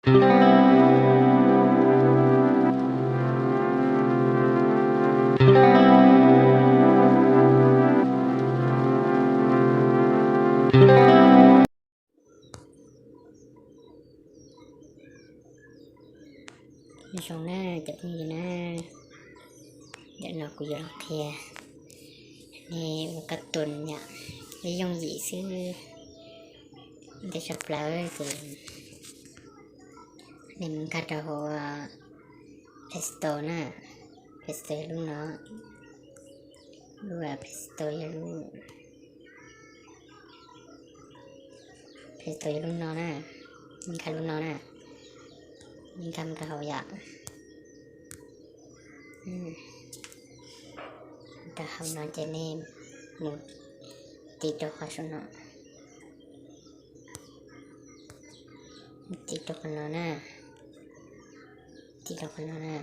Zoo na cov phooj ywg na, ntawm no kuv yuav los qhia nej ua kab tus yom, ib yooj yim xwb, ntej tshaj plaws ces nej mus nkag rau hauv Play Store na, Play Store yog lub no, lub Play Store yog lub Play Store yog lub no na, nkag lub no na, nkag mus rau hauv yom. Rau hauv no ces nej mus tiv rau qhov saum no, tiv rau qhov no na, tiv rau qhov no na,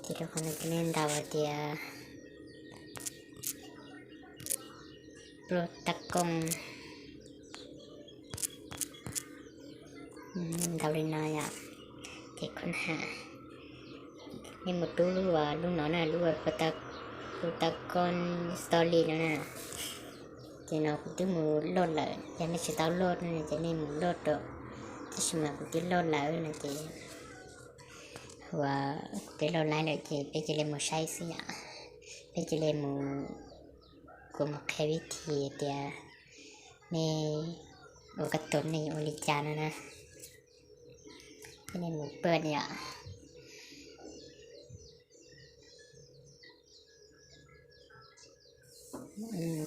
tiv rau qhov no ces nej ntaus hais tias pluag tab kooj, ntaus li no yom, ces kho na, nej mus rub lub, lub no na, lub pluag tab kooj story no na. Ces no kuv twb mus load lawm, yog nej tsis tau load no ces nej mus load rau, tab sis mas kuv twb load lawm no ces, uas kuv twb load lawm ces peb cia li mus saib xwb yom, peb cia li mus, kuv mus qhia vib thi tias nej ua kab tus nej yuav ua li cas no na. Nej mus paj yom,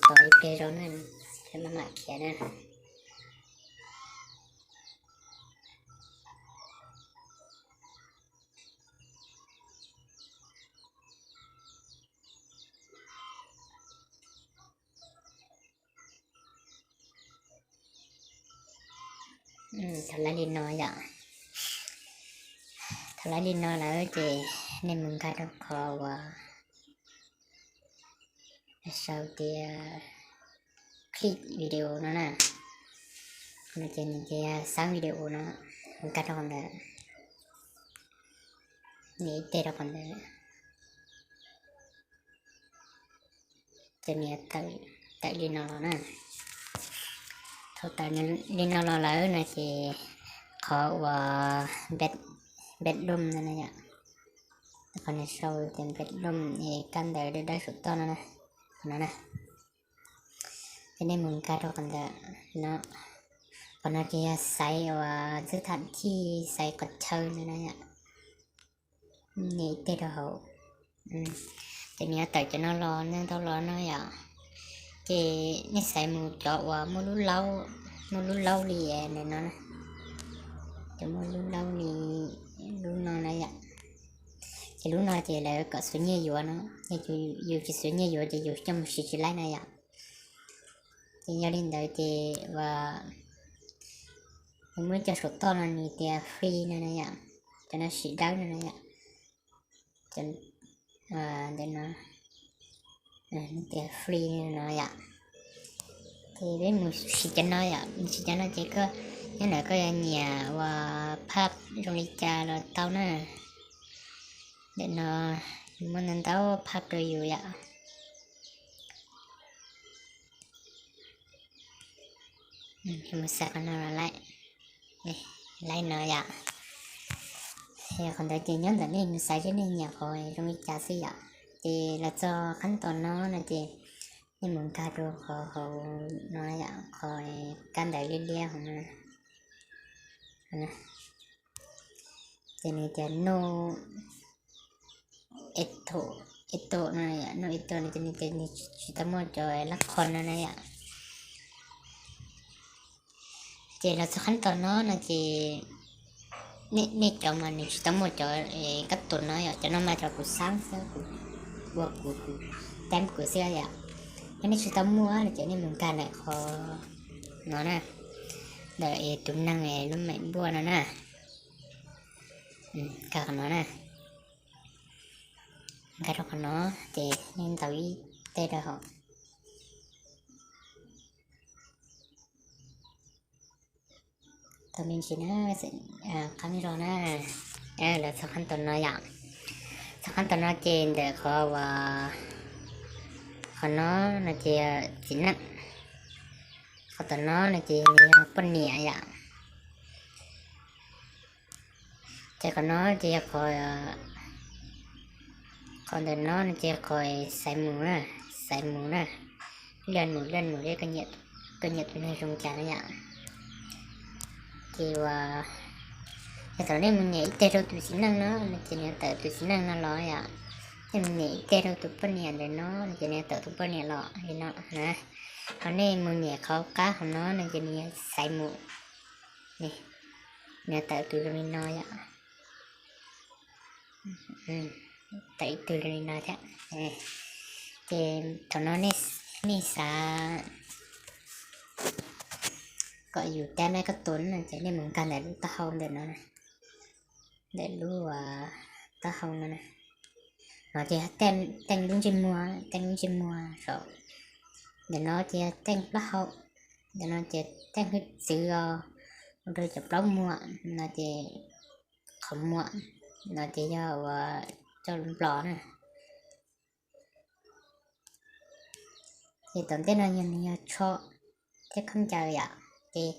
tos ib pliag zog na, peb mam mam khiav na. Thaum lawv li no yom, thaum lawv li no lawm ces nej mus nkag rau qhov uas sau tias clip video no na, no ces nws tias xab video no, mus nkag rau qhov ntawd, nias ib teg rau qhov ntawd. Ces nws tawm li no los na. Thaum tawm li no los lawm no ces qhov uas bedroom no na yom, qhov nws sau tias bedroom es kab ntawv dawb dawb saum toj no na, qhov no na. Ces nej mus nkag rau qhov ntawd no, qhov no ces yog xaiv uas txwj tham thij, xaiv qhov chaw no na yom. Nias ib teg rau hauv, ces nws yuav tawm cov no los, ntau ntau los no yom. Ces nej xaiv mus cov uas muaj lub laub, muaj lub laub li no, cov muaj lub laub li lub no na yom. Ces lub no ces lawv kom xuav nyiaj yuav no, yog yus tsis xuav nyiaj yuav ces yus coj mus siv tsis laib na yom. Ces yog li ntawd ces uas nws muaj cov saum toj no nws tias free no na yom, cov no siv dawb no na yom. Ntawm no nws tias free no yom. Ces peb mus siv cov no yom, mus siv cov no ces koj nyob ntawm koj yuav nyiam uas phaj zoo li cas los tau na. Ntawm no muaj ntau ntau phaj rau yus yom. Mus xaiv qhov no los laib, laib no yom. Qhov ntawd ces nyob ntawm nej mus xaiv seb nej nyiam qhov zoo li cas xwb yom. Ces los txog qhab tos no no ces nej mus nkag rau qhov hauv no yom, qhov kab ntawv liab liab hauv no. Ces nws tias no eto, eto no, no eto no ces nws tias nws tsis tau muaj cov lab qhos no na yom. Ces los txog qhab tos no no ces nej cov mas nws tsis tau muaj cov kab tus no yom, cov no mas cov kuv xab xwb, kuv ua kuv, kuv tam kuv xwb yom. Yog nej tsis tau muaj no ces nej mus nkag ntawm qhov no na, ntawm tus neeg lub meem npuaj no na, nkag qhov no na. Nkag rau qhov no ces nej ntaus ib teg rau hauv. Tau me ntsis na, qab zog na, lawv txog qab tom no yom. Txog qab tom no ces ntawm qhov uas, qhov no no ces txiv neej, qhov tom no no ces yog poj niam yom. Ces qhov no ces yog qhov, qhov ntawm no no ces qhov xaiv mus na, xaiv mus na, laj mus laj mus li koj nyiam tus neeg zoo cas na yom. Ces uas yog thaum nej mus niam ib teg rau tus txiv neej no no ces nws tawm tus txiv neej no los yom. Nej mus niam ib teg rau tus poj niam ntawm no no ces nws tawm tus poj niam los li no na. Ho nej mus niam qhov qab hauv no no ces nws xaiv mus, nws tawm tus zoo li no yom. Tawm ib tug zoo li no thiab. Ces thaum no nej xav kom yus tab mab koj tua no ces nej mus nkag ntawm lub taub hau ntawm no, ntawm lub taub hau no na. No ces teej lub ntsej muag, teej lub ntsej muag saum, ntawm no ces teej plaub hau, ntawm no ces teej hwj txwv os, mus rau cov plaub muag no ces, qhov muag no ces yog uas coj lub nplos na. Ces tom ntej no yog nws yog tsho thiab khaub ncaws yom, ces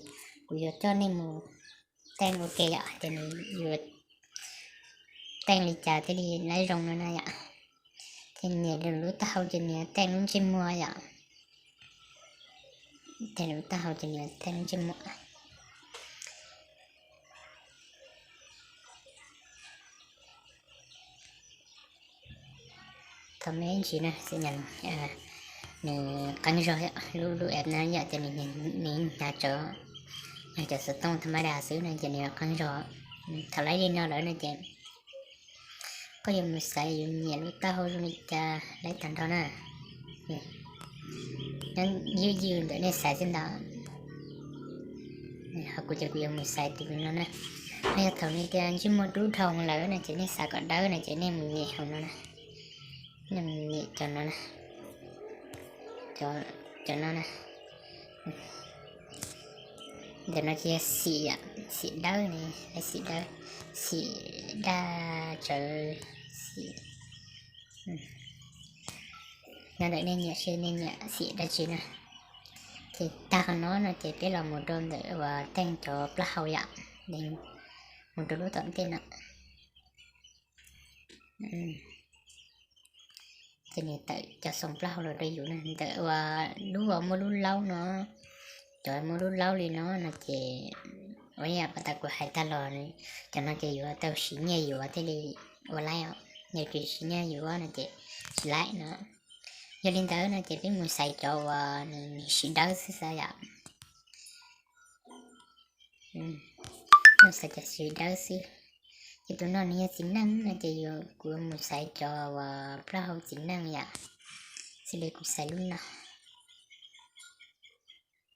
kuv yuav coj nej mus teej ua ke yom, ces nws yuav teej li cas thiaj li laib zoo no na yom. Ces nias lub taub hau ces nws yuav teej lub ntsej muag yom. Teej lub taub hau ces nws yuav teej lub ntsej muag. Thaum me ntsis na, nws qeeb zog, lub lub app no yom, ces nws hnyav tsawv, yog cov xov tooj tha mab das xwb no ces nws qeeb zog. Thaum laib li no lawm no ces koj yuav mus xaiv yus nyiam lub taub hau zoo li cas laib tag nrho na. Nyob ywj ywj ntawm nej xaiv xwb ntag. Ho kuv ces kuv yuav mus xaiv tus no na. Yog thaum nej tias ntsej muag dub dhau lawm no ces nej xav kom dawb no ces nej mus nyem hauv no na. Nej mus nyem cov no na, cov no na. Ntawm no ces yog xim, xim dawb ne, xim dawb, xim daj tsawv, xim. Nyob ntawm nej nyiam seb nej nyiam xim dab tsi na. Ces tag qhov no no ces peb los mus rau ntawm uas teej cov plaub hau yom, mus rau lub tom ntej no. Ces nws tawm cov xoom plaub hau los rau yus na, ntawm uas lub uas muaj lub laub no, cov muaj lub laub li no no ces ua yam pas tas kuv hais tag los, cov no ces yuav tau siv nyiaj yuav thiaj li ua laib os. Yog tsis siv nyiaj yuav no ces tsis laib no. Yog li ntawd no ces peb mus xaiv cov uas nws siv dawb xwb xav yom. Mus xaiv cov siv dawb xwb. Ces tus no nws yog txiv neej no ces kuv mus xaiv cov uas plaub hau txiv neej yom. Xws li kuv xaiv lub no.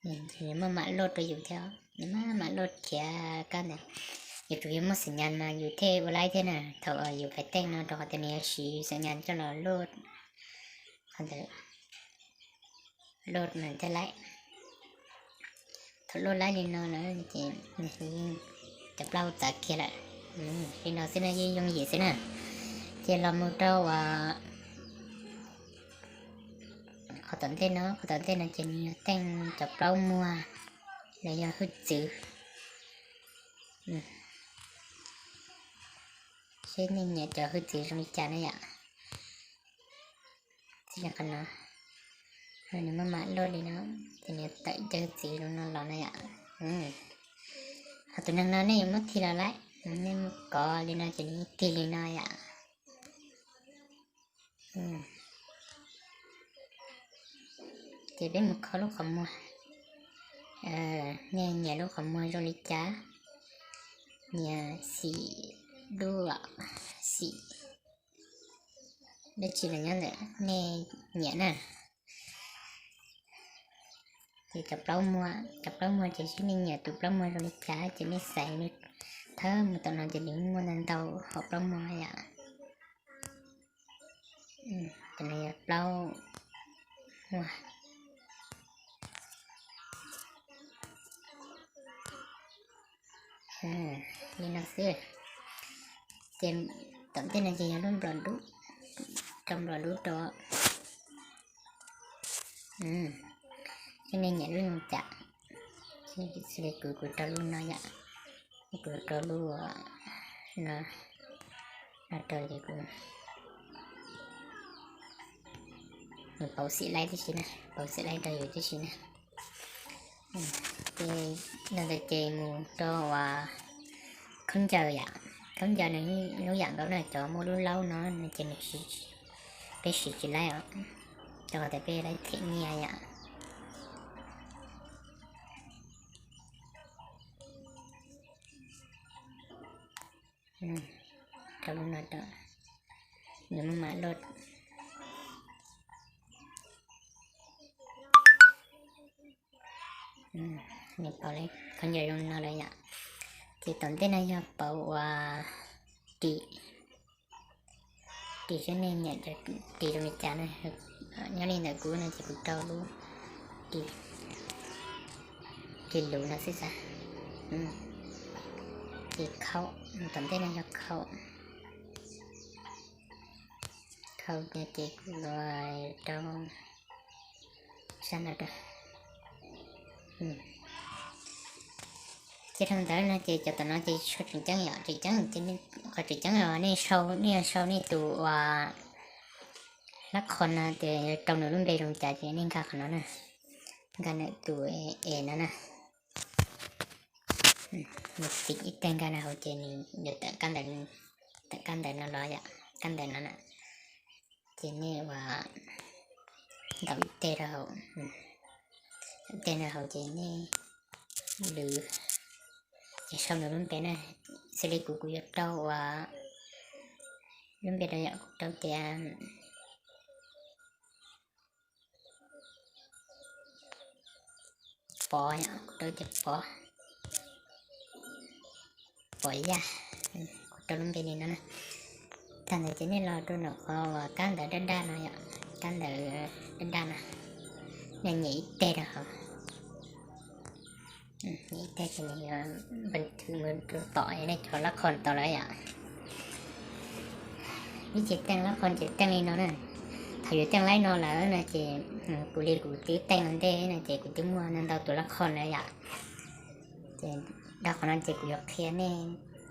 Nws maj mam load rau yus thiab, nws maj mam load khiav kab ntawd. Yus tsuas yog muaj xim nyas mas yus thiaj ua laib thiab na. Thaum yus pais teej no rau qhov tias nws yuav siv xim nyas coj los load qhov ntawd, load mas thiaj laib. Thaum load laib li no lawm ces cov plaub hau txav kiag lawm. Li no xwb no yeej yooj yim xwb na. Ces los mus rau uas qhov tom ntej no, qhov tom ntej no ces nws yog teej cov plaub muag los yog hwj txwv. Seb nej nyiam cov hwj txwv zoo li cas na yom. Txij li qhov no, nws maj mam load li no, ces nws tawm cov hwj txwv zoo no los na yom. Ho tus neeg no nej yuav muab tig los laib, nej muab kov li no ces nws tig li no yom. Ces peb mus kho lub qhov muag. Nej nyiam lub qhov muag zoo li cas? Nyiam xim dub, xim dab tsi los nyob ntawm nej nyiam na. Ces cov plaub muag, cov plaub muag ces seb nej nyiam tus plaub muag zoo li cas ces nej xaiv. Thawb mus tom no ces nws muaj ntau ntau hom plaub muag yom. Cov no yog plaub muag. Li no xwb. Ces tom ntej no ces yog lub nplov dub, rau nplov dub rau. Ces nej nyiam lub zoo cas, xws li kuv, kuv rau lub no yom, kuv rau lub no, no rau ces kuv mus pauv xim laib tib si na, pauv xim laib rau yus tib si na. Ces no ntawd ces mus rau uas khaub ncaws yom, khaub ncaws nws lub yam nkaus na, cov muaj lub laub no no ces nws, peb siv tsis laib os, rau qhov tias peb laib them nyiaj yom. Rau lub no rau, nws muaj mam loj. Nws pauv li khaub ncaws zoo no lawm yom. Ces tom ntej no yog pauv uas ris, ris seb nej nyiam ris zoo li cas na. Nyob li ntawm kuv no ces kuv rau lub ris, ris luv no xwb xav. Ces khau, tom ntej no yog khau, khau no ces kuv rau sab no rau. Ces dhau ntawd no ces cov tom no ces tsis tshua tseem ceeb yom, tseem ceeb, qhov tseem ceeb los nej sau, nej yuav sau nej tus uas lab qho no tias rau nws lub npe zoo cas ces nej nkag qhov no na, nkag ntawm tus es no na. Nws tiv ib teg nkag rau hauv ces nws yuav tawm kab ntawv, tawm kab ntawv no los yom, kab ntawv no na. Ces nej ua ntaus ib teg rau hauv, ib teg rau hauv ces nej lwv, ces sau nws lub npe na. Xws li kuv, kuv yuav rau uas lub npe rau yom, kuv rau tias Pov, kuv rau tias Pov, Pov Yaj, kuv rau lub npe li no na. Tag ntawd ces nej los rau nram qhov uas kab ntawv daj daj no yom, kab ntawv daj daj no, nej nyem ib teg rau hauv. Nyem ib teg ces nws yuav npaj thwm mus rau tom nej cov lab qho tod lawm yom. Ib ce teej lab qho ces teej li no na. Thaum yus teej laib no lawm no ces kuv li kuv twb teej ua ntej no ces kuv twb muaj ntau tus lab qho lawm yom. Ces dhau qhov no ces kuv yuav qhia nej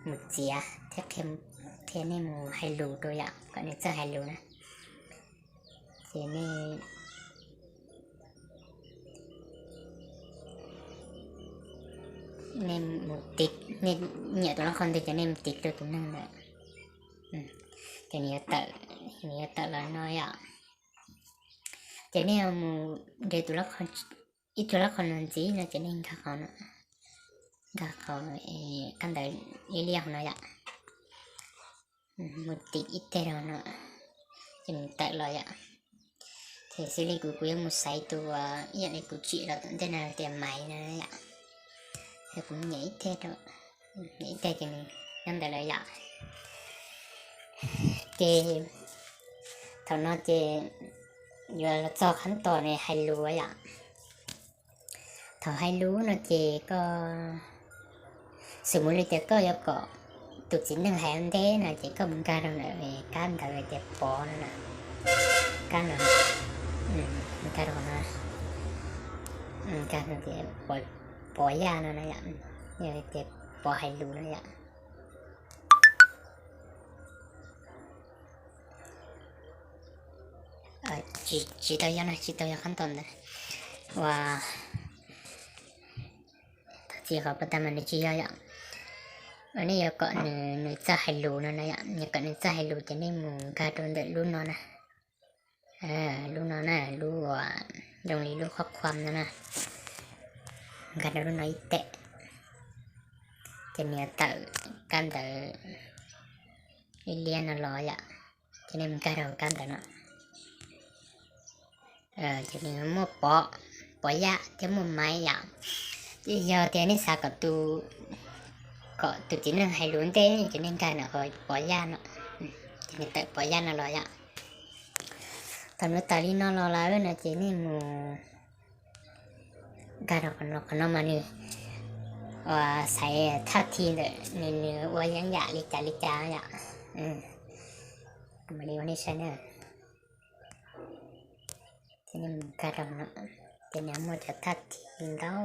mus txiav thiab qhia nej mus hais lus rau yom, kom nws txawj hais lus na. Ces nej, nej mus tiv, nej nyiam tus lab qho ntawd ces nej mus tiv rau tus neeg ntawd. Ces nws yuav tawm, nws yuav tawm los no yom. Ces nej mus nrhiav tus lab qho, ib tug lab qho no ntxiv no ces nej nkag qhov no, nkag qhov kab ntawv liab liab hauv no yom. Mus tiv ib teg rau no, ces nws tawm los yom. Ces xws li kuv, kuv yuav mus xaiv tus ib yam li kuv tsim los tom ntej no tias Maiv no yom. Ces kuv nyem ib teg rau, nyem ib teg ces nws nyob ntawd lawm yom. Ces thaum no ces yuav los txog qhab tos nws hais lus yom. Thaum hais lus no ces koj, xws mus li tias koj yuav kom tus txiv neej hais ua ntej no ces koj mus nkag rau ntawm kab ntawv tias Pov no na, kab no, nkag rau no, nkag rau tias Pov Yaj no na yom, tias Pov hais lus no yom. Tsis tau yog no, tsis tau yog qhab tos ntawd. Ua, thov txim qhov pas tas mas nws tsis yog yom. Nej yuav kom nws, nws txawj hais lus no na yom, yuav kom nws txawj hais lus ces nej mus nkag rau ntawm lub no na. Lub no na, lub uas zoo li lub qhob qhuam no na. Nkag rau lub no ib teg, ces nws yuav tawm kab ntawv liab liab no los yom. Ces nej mus nkag rau kab ntawv no, ces nws muaj Pov, Pov Yaj thiab muaj Maiv yom. Ces yog tias nej xav kom tus, kom tus txiv neej hais lus ua ntej ces nej nkag ntawm qhov Pov Yaj no, ces nws tawm Pov Yaj no los yom. Thaum nws tawm li no los lawm no ces nej mus nkag rau qhov no, qhov no mas nws, uas xaiv thaj thi ntawm nws, nws ua yeeb yam li cas li cas yom. Kuv mam li ua nej saib na. Ces nej mus nkag rau no, ces nws muaj cov thaj thi ntau,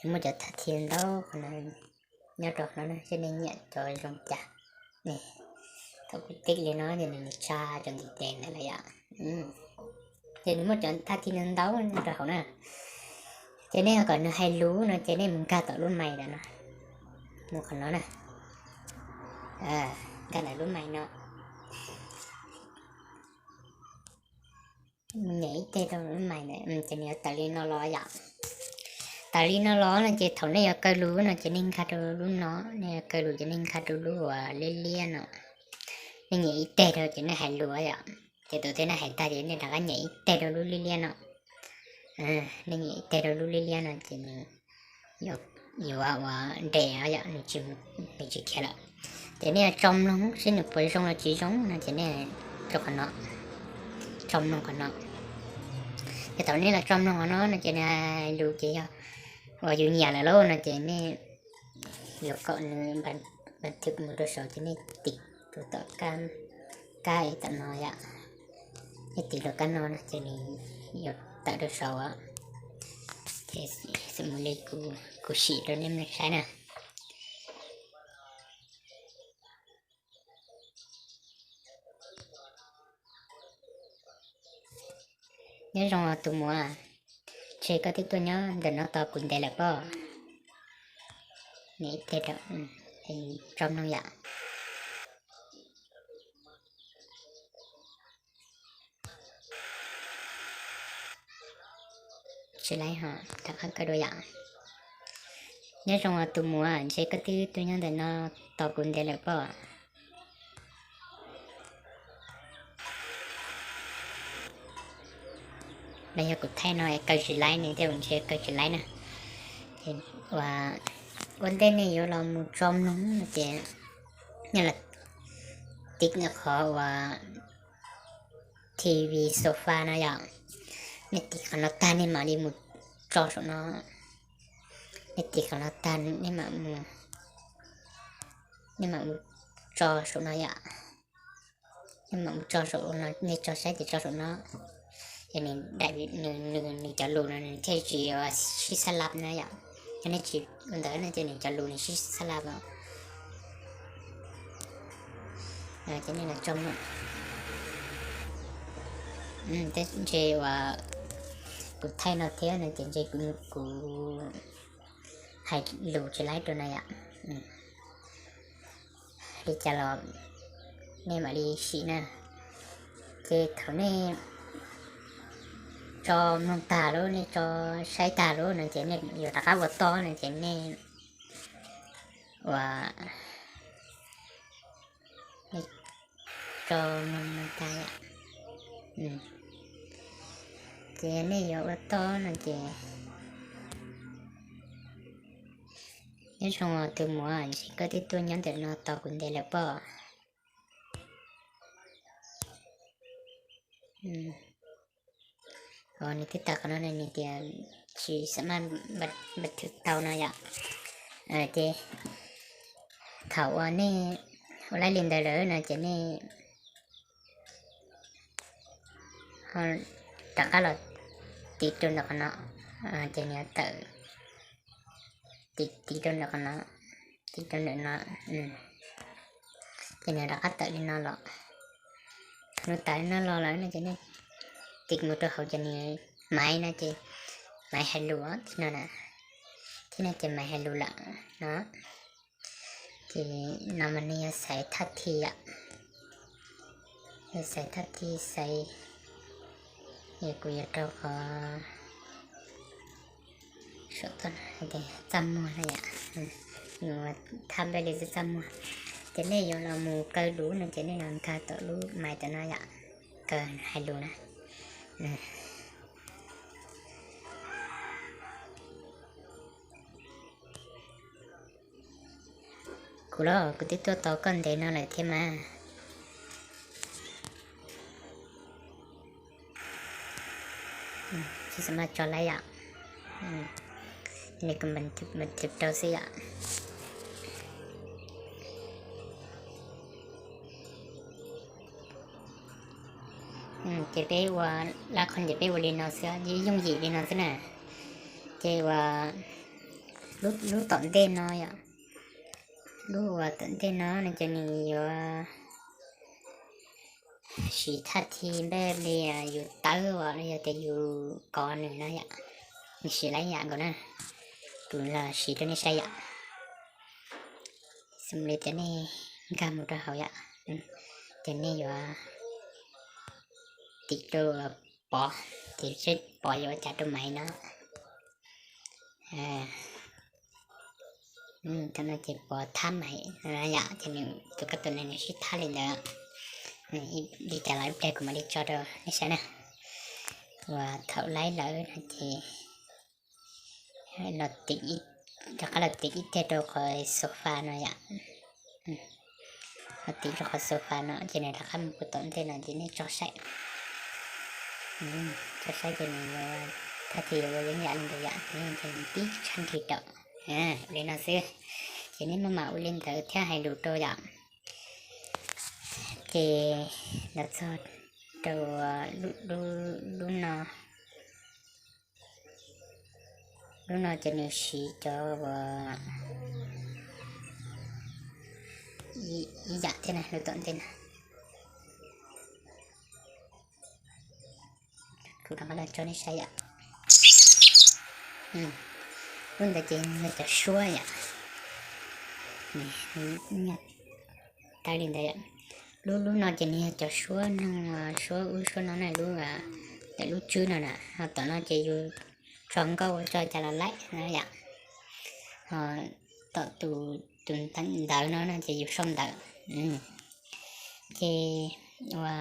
muaj cov thaj thi ntau qhov no, nyob rau qhov no na, seb nej nyiam cov zoo cas. Thaum kuv tiv li no ces nws tsa cov ntiv tes ntawd lawm yom. Ces nws muaj cov thaj thi ntau ntau rau hauv na. Ces nej kom nws hais lus no ces nej mus nkag tom lub mais ntawm no, mus qhov no na, nkag ntawm lub mais no. Mus nyem ib teg rau lub mais ntawd ces nws yuav tawm li no los yom. Tawm li no los no ces thaum nej yuav kaw lus no ces nej nkag rau lub no, nej yuav kaw lus ces nej nkag rau lub uas liab liab no. Nej nyem ib teg rau ces nej hais lus yom. Ces thaum twg nej hais tag ces nej rov qab nyem ib teg rau lub liab liab no. Nej nyem ib teg rau lub liab liab no ces nws yuav ua nres yom, nws tsis khiav lawm. Ces nej yuav tso mloog seb nws puas zoo los tsis zoo no ces nej rau qhov no, tso mloog qhov no. Ces thaum nej los tso mloog qhov no no ces nws hais lus ces yog uas yus nyiam lawm lauj no ces nej yuav kom nws npas thwm mus rau saud ces nej tiv rau tom kab, kab tom no yom. Nej tiv rau kab no no ces nws yuav tawm rau saud. Ces xws li kuv sim rau nej mloog saib na. Nyob zoo tus muam, ntshe koj twb tuaj nyob ntawm no tos kuv ntev lawm pob? Nws ib teg rau, tso mloog yom. Tsis laib ho, rov qab kaw dua yom. Nyob zoo tus muam, ntshe koj twb tuaj nyob ntawm no tos kuv ntev lawm pob? Los yog kuv thaij no es kaw tsis laib ne, tej zaum ntshe kaw tsis laib na. Ua, ua ntej nej yuav los mus tso mloog no ces nej los tiv qhov uas T V sofa no yom. Nej tiv qhov no tag nej mam li mus tso saum no. Nej tiv qhov no tag nej mam mus, nej mam mus tso saum no yom. Nej mam mus tso saum no, nej tso saib ces tso saum no. Ces nws daim, nws, nws cov lus no nws thiaj tsis sib xab laj na yom. Yog nej tsis ua ntawd no ces nws cov lus nws sib xab laj os. Ces nej los tso mloog. Ntshe uas kuv thaij no thiab no ces ntshe kuv hais lus tsis laib rau na yom. Li cas los nej mam li sim na. Ces thaum nej tso mloog tag lub, nej tso saib tag lub no ces nej yuav rov qab ua toj no ces nej ua, nej tso mloog no tag yom. Ces nej yuav ua toj no ces nyob zoo tus muam, ntshe koj twb tuaj nyob ntawm no tos kuv ntev lawm pob? Nws twb tawm qhov no nws tias tsis xav maj npaj thwm tau no yom. Ces thaum uas nej ua laib li ntawd lawm no ces nej ho rov qab los tiv rau ntawm qhov no, ces nws tawm, tiv, tiv rau ntawm qhov no, tiv rau ntawm no, ces nws rov qab tawm li no los. Thaum nws tawm li no los lawm no ces nej tiv mus rau hauv ces nws, maiv no ces maiv hais lus thiab no na, thiab no ces maiv hais lus lawm no. Ces no mas nws yog xaiv thaj thi yom, yog xaiv thaj thi xaiv, es kuv yuav rau qhov saum toj no hais tias txaj muag no yom, thaj npej li txaj muag. Ces nej yuav los mus kaw lus no ces nej los nkag tom lub maiv tom no yom, kaw hais lus na. Kuv los kuv twb tuaj tos koj ntev no lawm thiab mas. Tsis xav maj tso laib yom. Li kuv npab rau xwb yom. Ces peb ua, lab qhov ces peb ua li no xwb, yooj yim li no xwb na. Ces ua lub tom ntej no yom, lub uas tom ntej no no ces nws yuav siv thaj thi npaj li yus tawb los yog tias yus kov nws no yom. Nws siv lab yam nkaus na, kuv los siv rau nej saib yom. Xws li tias nej nkag mus rau hauv yom, ces nej yuav tim rau pov, ces seb pov yuav ua cas rau maiv no. Tam no ces pov thab maiv yom, ces nws tus kab tus ne nws sib thab li ntawd. Li cas los ib pliag kuv mam li tso rau nej saib na. Uas thaum laib lawm no ces rov qab los tim ib teg rau qhov sofa no yom. Los tim rau qhov sofa no ces nws rov qab mus puag tom ntej no ces nej tso saib. Tso saib ces nws yuav, thaj thi yuav ua yeeb yam li ntawd yom, ces nws tib tshab nrig rau li no xwb. Ces nej maj mam ua li ntawd thiab hais lus rau yom. Ces los txog rau lub no, lub no ces nws siv cov uas ib yam thiab na, lub tom ntej na. Kuv rov qab los tso nej saib yom. Lub ntawd ces yog cov suab yom. Tawb li ntawd yom. Lub, lub no ces nws yog cov suab noog, suab ub suab no na, lub, ntawm lub tswb no na, ho tom no ces yus tso nkauj ua tso cas los laib no yom. Ho tom tus, tus ntawd no no ces yus sau ntawv. Ces ua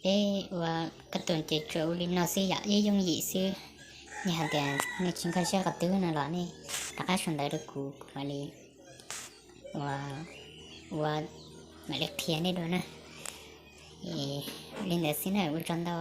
peb ua kab tus ces tsuas ua li no xwb yom, ib yooj yim xwb. Nej hais tias nej tsis nkag siab qhov twg no los nej rov qab sau ntawv rau kuv, kuv mam li ua, ua mam li qhia nej dua na. Li ntawd xwb na, ua tsaug ntau.